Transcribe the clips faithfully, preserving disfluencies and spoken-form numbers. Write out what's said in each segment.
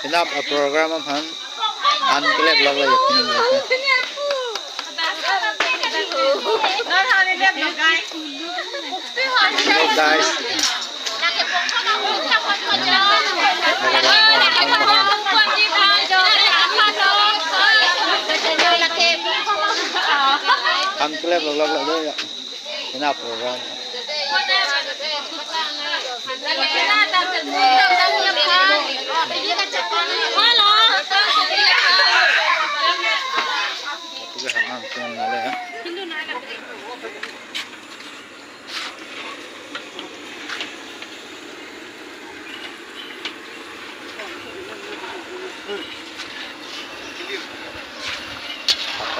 Penap a-program aphan an kelek lok la yap ni. Hello, guys. An kelek lok lok la do ya. Penap program.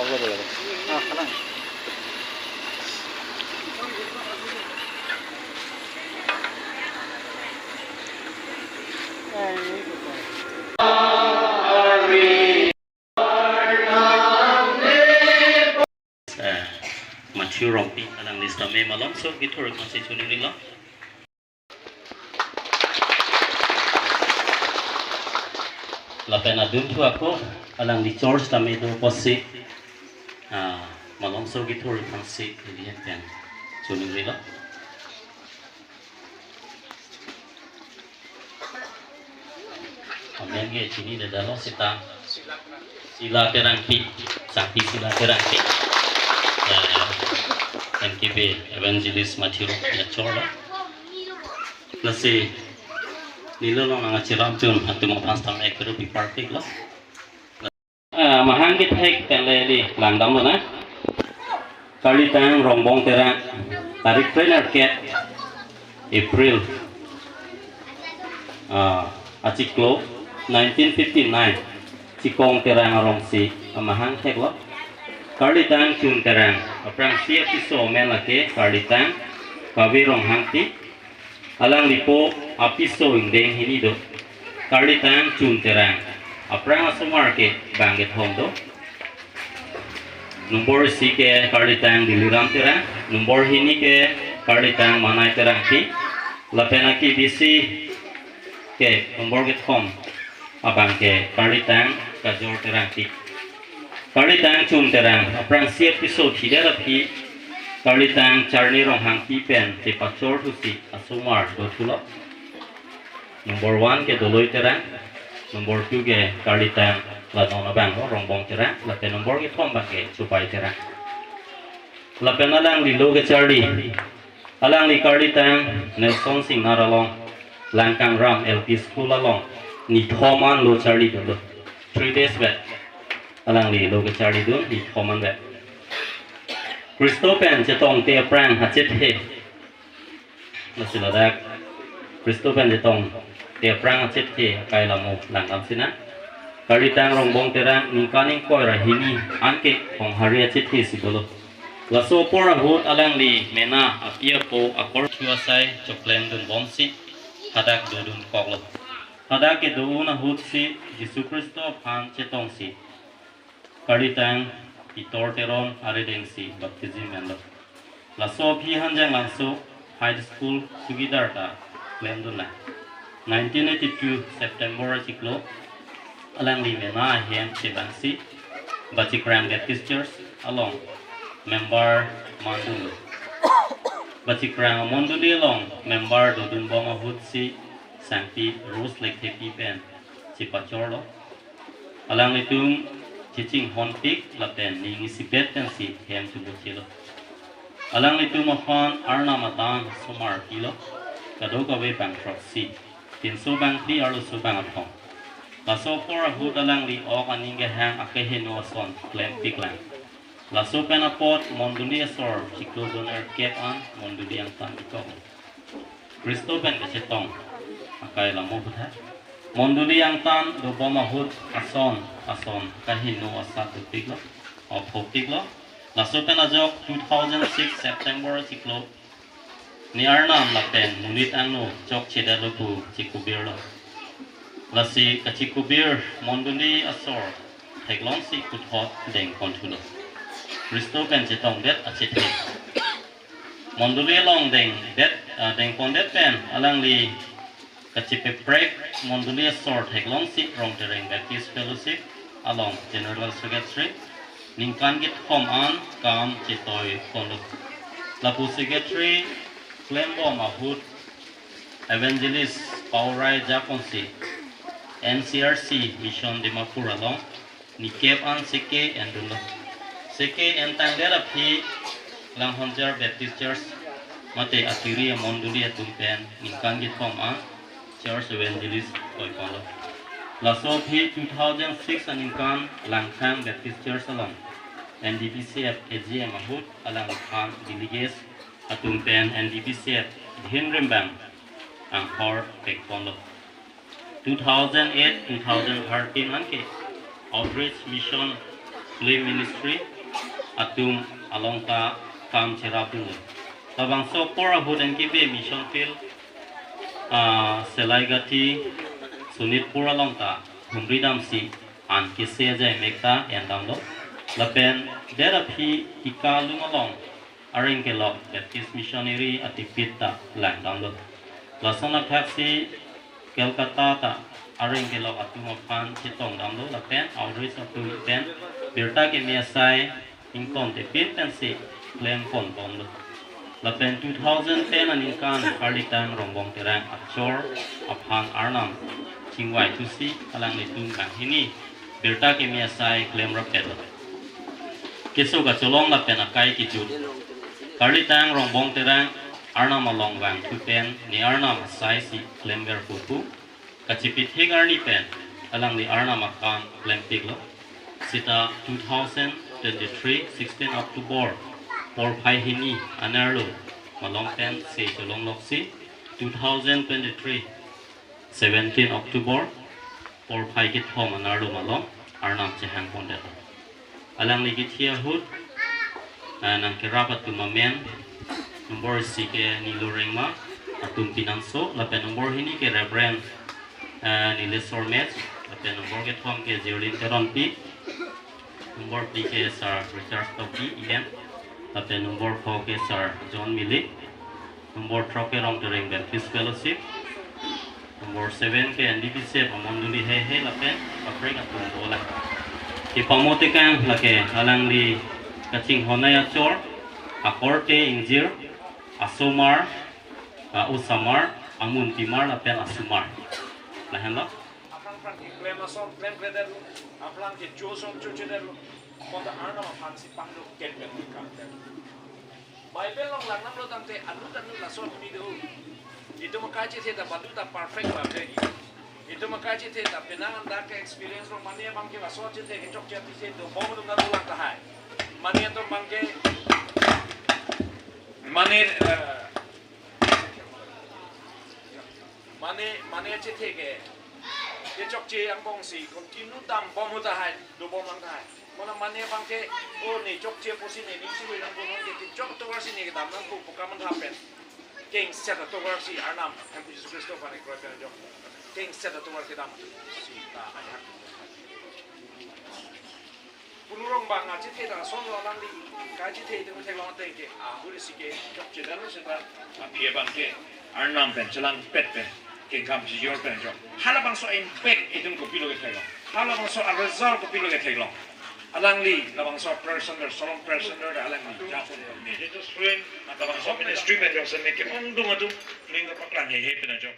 Hello. Eh, Matthew Rongpi alangli sitame malomso kethur aphansi choningrilo. Lapen adunthu ako alangli church tame do apotsi, ah, malomso kethur aphansi ili pen choningrilo. Amen ke chinidedetlo seta. Sila Terangpi, Sangpi Sila Terangpi. Ya, ya. N K B Evangelist Matthew Rongpi achor lo. Lasi neli along nangkacheram chun atum aphan sitame kuru pi parpiklo. Ah, mahang kethek pen le ili langdamlo na. Karlitang Rongbong Terang, tarik krenerkep April, ah, achiklo nineteen fifty-nine, Chikong Terang arongsi amahang theklo. Karlitang Chun Terang, aphrangsi apiso amen lake Karlitang Kave Ronghangpi, alangli po apiso ingdeng hini do. Karlitang Chun Terang. Aphrang asomar ke bang kethom do. Nombor isi ke Karlitang Diliram Terang. Nombor hini ke Karlitang Manai Terangpi. Lapen akebisi ke nombor kethom abang ke Karlitang Kajor Terangpi. Karlitang Chun Terang, aphrangsi apiso thidet aphi, Karlitang Charni Ronghangpi pen chepachor thusi asomar dothulo. Nombor one ke Doloi Terang, nombor two ke Karlitang la non abang lo, Rongbong Terang, lapen nombor kethom abang ke Chupai Terang. Lapen alangli lo kecharli, alangli Karlitang Nelson Singnar along, Langkangram L P School along, nithom an lo charlidunlo. Three days vet. Alangli lo kecharlidun, nithom an vet. Khristo pen chetongte aphrang achethe. Lasi ladak Khristo pen chetongte aphrang achethe akai lamo langdam sinang. Karlitang Rongbong Terang ningkan ingkoi ra hini anke Honghari achethe si dolo. Laso apor ahut alangli mena api apo akorthu asai choklemdunbomsi hadak dodun koklo. Hadak kedo-un ahutsi Jisu Khristo aphan chetongsi Karlitang Pitor Teron aridengsi baptism enlo. Laso aphi Hanjanglangso High School sugidar ta klemdunlo. Nineteen eighty-two September achiklo alangli mena ahem chevangsi Bachikrang Baptist Church along member mandunlo. Bachikrang amondoli along member dodunbom ahutsi Sangpi Rose Lekthepi pen chepachorlo. Alanglitum chechinghonpik lapen ning isipet pensi hem chebutchelo. Alanglitum aphan Arnam adan osomar pilo, kadokave bang throksi, pinso bang phli arloso bang athong. Laso apor ahut alangli ok aning kehang akeheno ason klempiklang. Laso pen apot mondoli asor chiklo donerkep an mondoli angtan ikok. Khristo pen kachetong akai lamo aphuthak. Mondoli angtan dobom ahut ason ason kaheno asat dopiklo, ophopiklo. Laso pen ajok two thousand six September achiklo ne Arnam lapen monit angno chokchedetlo pu chikubirlo. Lasi kachikubir mondoli asor theklongsi puthot dengponthulo. Khristo pen chetongdet achethe. Mondoli along dengdet, ah, dengpondet pen alangli Kachepaprek mondoli asor theklongsi Rongtereng Baptist Fellowship along General Secretary ningkan kethom an kam chetoi ponlo. Lapu Secretary klembom ahut Evangelist Paorai Japonsi N C R C Mission Dimapur along nikep an seke endunlo. Seke entangdet aphi Langhonjar Baptist Church mate atiri amondoli atum pen ningkan kethom an Church Evangelist toiponlo. Laso aphi two thousand six aningkan Langkhang Baptist Church along N D B C F A G M ahut alangliphan delegates atum pen N D B C F Dhinrimbang anghor pekponlo. Two thousand eight, two thousand thirteen anke Outreach Mission Film Ministry atum along ta kam cherapdunlo. Labangso apor ahut N K B Mission Field, ah, Selaigati, Sonitpur along ta humri damsi an kese ajai mek ta endamlo. Lapen det aphi Tika Lung along areng kelok Baptist Missionary atipit ta langdamlo. Lason athaksi Kolkata ta areng kelok atum aphan chetongdamlo lapen outreach atum pen birta keme asai ingtontepin pensi klemponbomlo. Lapen two thousand ten aningkan Karlitang Rongbong Terang achor aphan Arnam chingvaithusi alanglitum banghini birta keme asai klemrapetlo. Keso kacholong lapen akai kejut Karlitang Rongbong Terang Arnam along vangthu pen ne Arnam asaisi klemver pupu kachipithik arni pen alangli Arnam akam klempiklo. Seta two thousand twenty-three sixteen October porphai hini anerlo malom pensi cholongloksi two thousand twenty-three seventeen October porphai kethom anerlo malom Arnam chehangpondetlo. Alangli kithi ahut, ah, nangkerap atum amen, nombor isi ke Nilo Rengma, atum pinangso, lapen nombor hini ke Reverend, ah, Nileswar Mech, lapen nombor kethom ke Jerlin Teronpi, nombor phli ke Sir Richard Tokbi, E M, lapen nombor pho ke Sir John Milik, nombor throk ke Rongtereng Baptist Fellowship, nombor seven ke N D B C F amondoli heihei lapen kaprek atum dolang. Kepamo tekang lake alangli kachinghon achor, akorte ingjir, asomar, a-osamar, amunpimar lapen asomar. Lahenlo. Aphrang phrang keklem ason klemkledetlo, aphrang kecho ason chochedetlo, kota Arnam aphansi pangdok kempen kangdet. Bible along langdamlo tangte anut anut laso apuni do. Itum akai chethe ta badu ta perfect ba begi. Itum akai chethe ta penang anda ke experience lo mane abang ke laso chethe ke chokche athe dobom atum ta dolang tahai. Mane atum abang ke mane, eh, mane, mane chethe ke kechokche angbongsi continue dambom ahut tahai, dobomlang tahai. Mane mane abang ke, o ne chokche pusi ne ning si nang konon ke kechok atovarsi ne kedam nangkok pu kam mantha pen kengset atovarsi Arnam Hemphu Jisu Khristo aphan ekroi pen ajok kengset atovar kedam sita ajak. Punu rong bang achethe ta sonlo alangli, kachethe itum theklong ateng ke ahuri si ke chokche dan seta aphi abang ke Arnam pen chelangpet pen kengkam chijor pen jok. Halabangso impact itum kopilo ketheklong. Halabangso a-result kopilo ketheklong. Alangli labangso presenter, Solong presenter alangli japon kami. Labangso ministry pen jok seme ke ongdung atum ning kapaklang heihei pen ajok.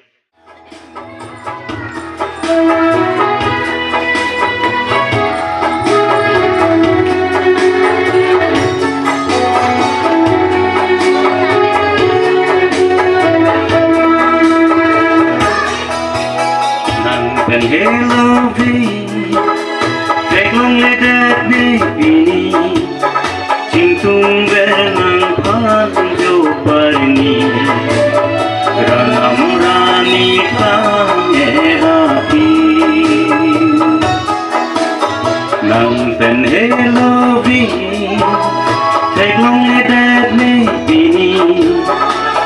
Nang pen helo vi, theklongledet ne pini, chingtungver nangphan jo parni, ranam rani kang erapi. Nang pen helo vi, theklongledet ne pini,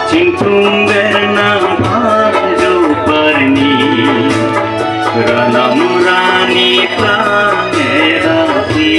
chingtungver nangphan jo parni, ranam rani kang erapi.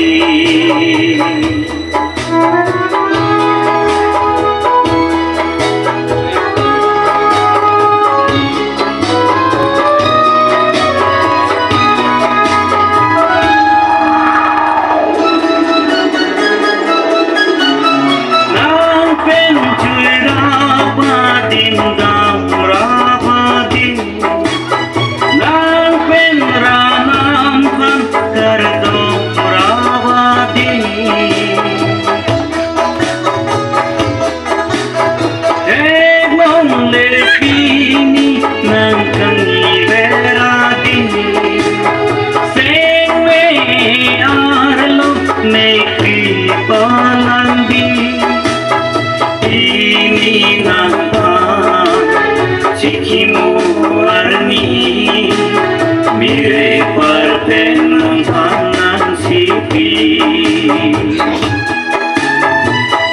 Pen nangphan nangchipi.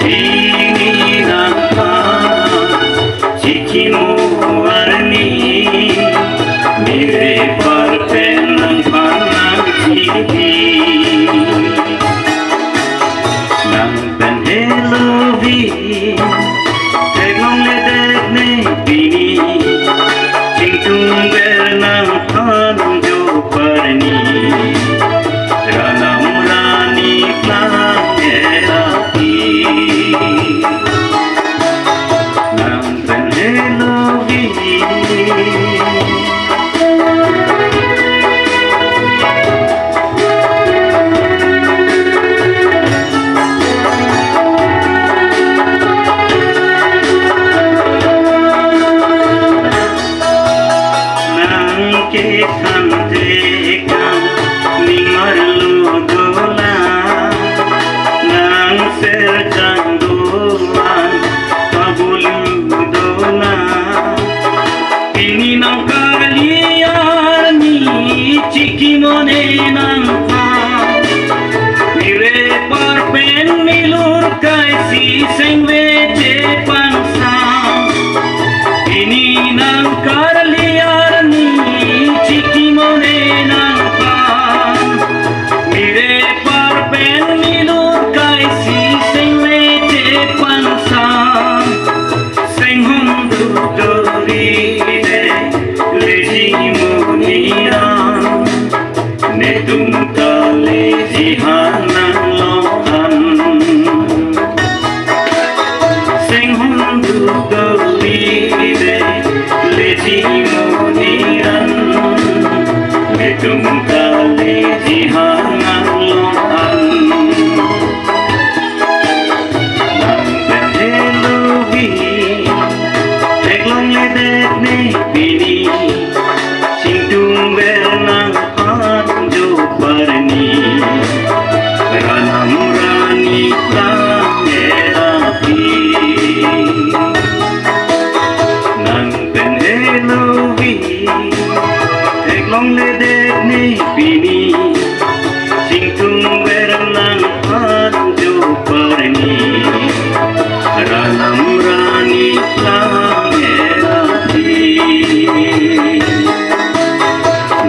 Pini nangphan chikimo arni, mire apar pen nangphan nangchipi. Nang pen helovin theklongledet ne pini, chingtungver nangphan jo arni, ranam rani klang-et api. Nang pen helovin. Nang ke khang tekang ning arlo dolang, nang serjang dolang pabulu dolang. Pini nang karli arni chikimo ne nangphan, mire apar pen milur kaisi sengve chepangsam. Pini nang karli arni chikimo ne nangphan, mire apar pen milur kaisi sengve chepangsam. Senghong dukduri de leji monit an, netum ta leji hanang lo an. Senghong dukduri de leji monit an, netum ta leji hanang lo an. Nang pen helovin theklongledet ne pini, chingtungver nangphan jo arni, ranam rani klang-et api. Nang pen helovin theklongledet ne pini, chingtungver nangphan jo arni, ranam rani klang-et api.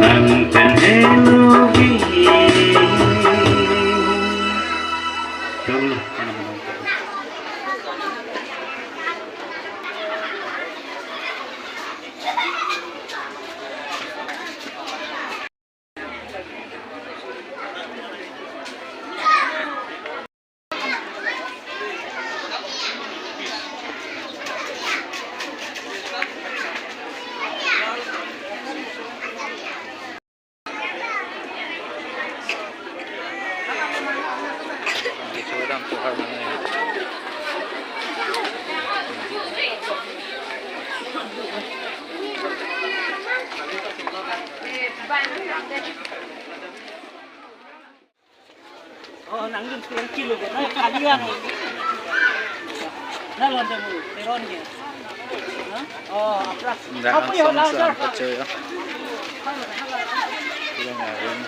Nang pen helovin. Oh, nang dun tuang kilo ke, na kalian. Na lon demu, teron ke. Ha? Oh, aprak. Nda apa ya, angsong lajar? Sa pacho ya. Kurang arum.